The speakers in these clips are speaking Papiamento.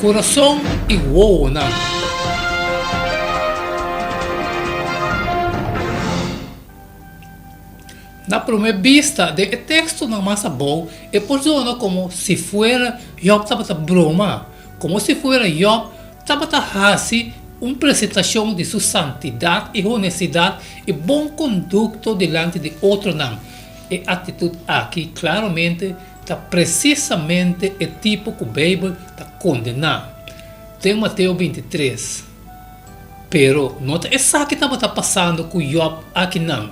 Kurason i wowonan. Na promé bista, den e tekstonan mas abou, e por zona komo si fuera Jòb tabata broma, komo si fuera Jòb tabata hasi un presentashon di su santidat i honestidat i bon kondukto dilanti di otronan. E aktitut aki klaramente ta presisamente e tipo ku Beibel ta kondená den Mateo bintitres. Pero no ta esaki tabata pasando ku Jòb akinan.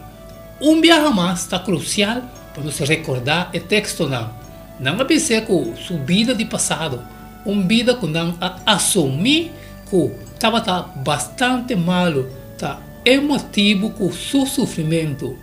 Un biaha mas ta krusial pa nos rekordá e tekstonan. Nan a bis'é ku su bida di pasado, un bida ku nan a asumí ku tabata bastante malu, ta e motibu ku su sufrimentu.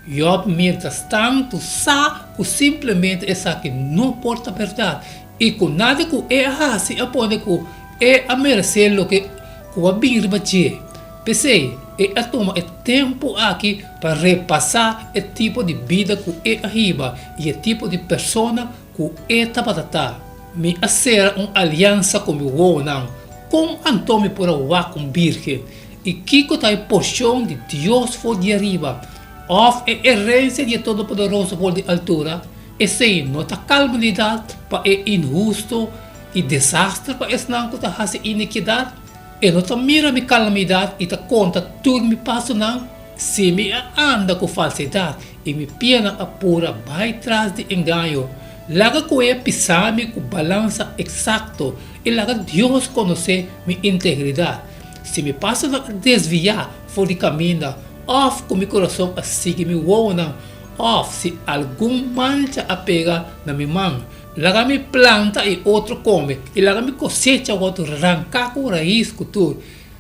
Jòb miéntras tantu sa ku simplemente esaki no por ta bèrdat i ku nada ku e a hasi a pone ku e a meresé loke ku a bini riba dje. P'esei, e a tuma e tempu aki pa repasá e tipo di bida ku e a hiba i e tipo di persona ku e tabata ta. Mi a sera un aliansa ku mi wowonan. Kon anto mi por a wak un bírgen? I kiko ta e porshon di Dios for di ariba, òf e erensia di e Todopoderoso for di altura? Esei no ta kalmanidat pa e inhusto i desaster pa esnan ku ta hasi inikidat? E no ta mira mi kalamidat i ta konta tur mi pasonan? Si mi a anda ku falsedat i mi pianan a pura bai tras di engaño, laga ku e pisa mi ku balansa eksakto i laga Dios konosé mi integridat. Si mi pasonan a desviá for di kaminda òf ku mi kurason a sigui mi wowonan òf si algun mancha a pega na mi man, laga mi planta i otro kome i laga mi kosecha wòrdu ranká ku rais ku tur.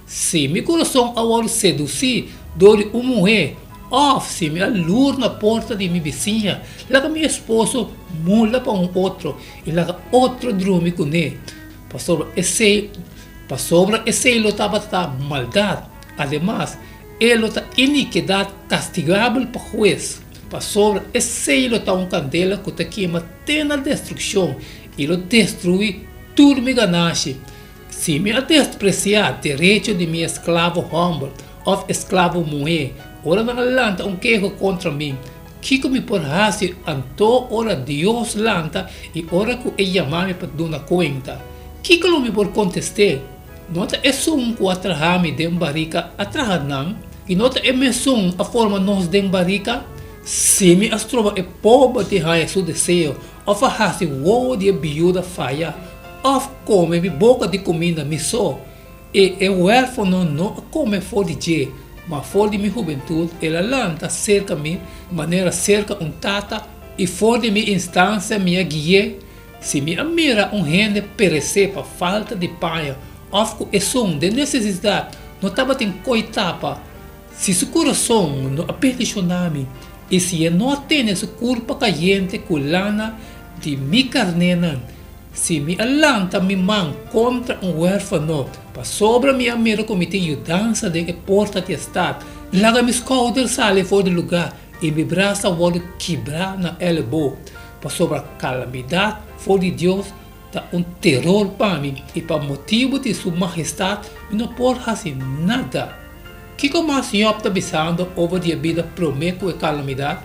Si mi kurason a wòrdu sedusí dor di un muhé òf si mi a lur na porta di mi bisiña, laga mi esposo mula pa un otro i laga otro drumi kuné, pasobra esei pasobra esei lo tabata maldat, ademas e lo ta inikidat kastigabel pa hues, pasobra esei lo ta un kandela ku ta kima te na destrukshon i lo destruí tur mi ganashi. Si mi a despresiá derecho di mi esklavo hòmber òf esklavo muhé ora nan a lanta un keho kontra mi, kiko mi por hasi anto ora Dios lanta i ora ku e yama mi pa duna kuenta? Kiko lo mi por kontest'é? No ta esun ku a traha mi den barika a traha nan, i no ta e mesun a forma nos den barika? Si mi a stroba e pober di haña su deseo òf a hasi wowo di e biuda faya, òf kome mi boka di kuminda mi so, i e huèrfano no a kome for di dje, ma for di mi hubentut el a lanta serka mi manera serka un tata, i for di mi instansia mi a gui'é. Si mi a mira un hende peresé pa falta di paña òf ku esun den nesesidat no tabatin koi tapa, si su kurason no a petishoná mi i si e no a tene su kurpa kayente ku lana di mi karnénan, si mi a lanta mi man kontra un huèrfano pasobra mi a mira ku mi tin yudansa den e porta di e stat, laga mi skouder sali for di lugá i mi brasa wòrdu kibrá na èlebou, pasobra kalamidat for di Dios ta un teror pa mi i pa motibu di su mahestat mi no por hasi nada. Kiko mas Jòb ta bisando over di e bida promé ku e kalamidat?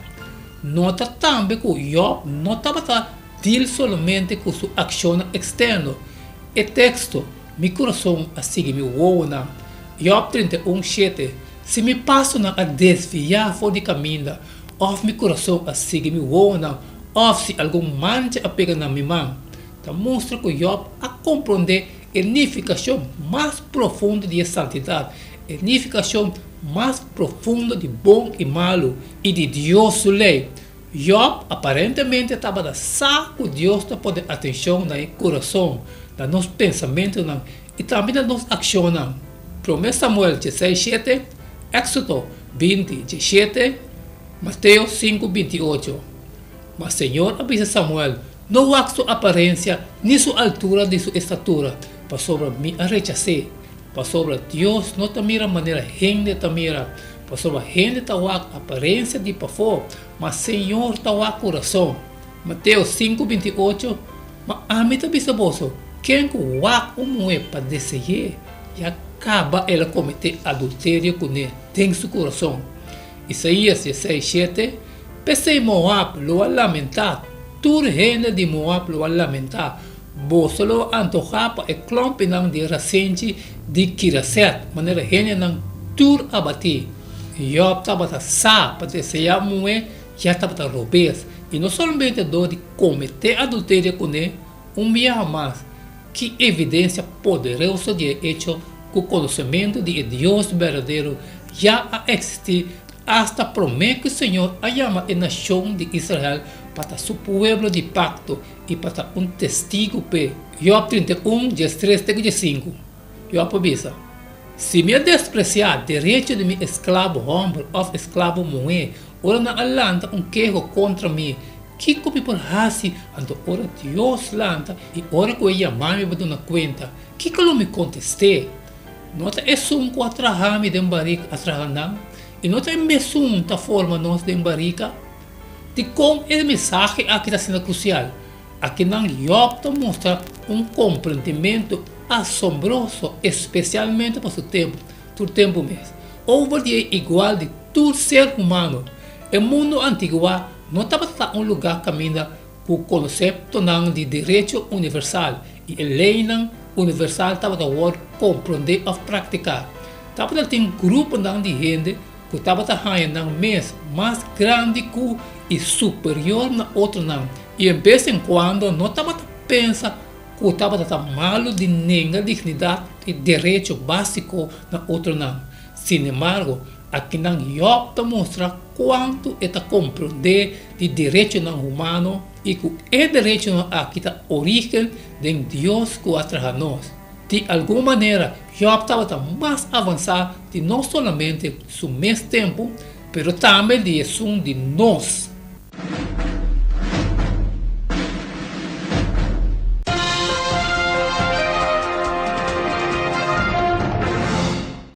Nota tambe ku Jòb no tabata dil solamente ku su akshonnan eksterno. E teksto, Mi kurason a sigui mi wowonan, Jòb 31, shete, Si mi pasonan a desviá for di kaminda, òf mi kurason a sigui mi wowonan, òf si algun mancha a pega na mi man, ta mustra ku Jòb a komprondé e nifikashon mas profundo di e santidat, e nifikashon mas profundo di bon i malu i di Dios su lei. Jòb aparentemente tabata sa ku Dios ta pone atenshon na e kurason, na nos pensamentunan i tambe na nos akshonnan. Promé Samuel dieseis shete, Éksodo 20, 17, Mateo sinku, 28. Ma Señor a bisa Samuel, No wak su aparensia ni su altura di su estatura, pasobra mi a rechas'é. Pasobra Dios no ta mira manera hende ta mira, pasobra hende ta wak aparensia di pafó, ma Señor ta wak kurason. Mateo sinku, 28, Ma ami ta bisa boso, Ken ku wak un muhé pa dese'é, ya kaba el a kometé adulterio kuné den su kurason. Isaías dieseis shete, P'esei Moab lo a lamentá, tur hende di Moab lo a lamentá, boso lo a antohá pa e klòmpinan di rasenchi di Kiraset, manera hendenan tur abatí. Jòb tabata sa pa deseá un muhé ya tabata robes, i no solamente dor di kometé adulterio kuné, Un biaha mas, ki evidensia poderoso di e echo ku konosementu di e Dios berdadero ya a eksistí asta promé ku Señor a yama e nashon di Israel pa ta su pueblo di pakto i pa ta un testigu p'e! Jòb 31, 13 te ku 15, Jòb a bisa, Si mi a despresiá derecho di mi esklabo hòmber òf esklabo muhé ora nan a lanta un keho kontra mi, Kiko mi por hasi anto ora Dios lanta i ora ku e yama mi pa duna kuenta? Kiko lo mi kontest'é? No ta esun ku a traha mi den barika a traha nan? I no ta e mesun ta forma nos den barika? Dikon e mensahe aki ta asina krusial? Akinan Jòb ta mustra un komprendimentu asombroso, espesialmente pa su tempu, tur tempu mes, over di e igual di tur ser humano. E mundu antiguá no tabata un lugá kaminda ku konseptonan di derecho universal i e leinan universal tabata wòrdu komprondé òf praktiká. Tabata tin gruponan di hende ku tabata haña nan mes mas grandi ku i superior na otronan i en bes en kuando no tabata pensa ku tabata ta malu di nenga dignidat i derecho básiko na otronan. Sinembargo, Akinan Jòb ta mustra kuantu e ta komprondé di derechonan humano i ku e derechonan aki ta orígen den Dios ku a traha nos. Di algun manera Jòb tabata mas avansá di no solamente su mes tempu, pero tambe di esun di nos.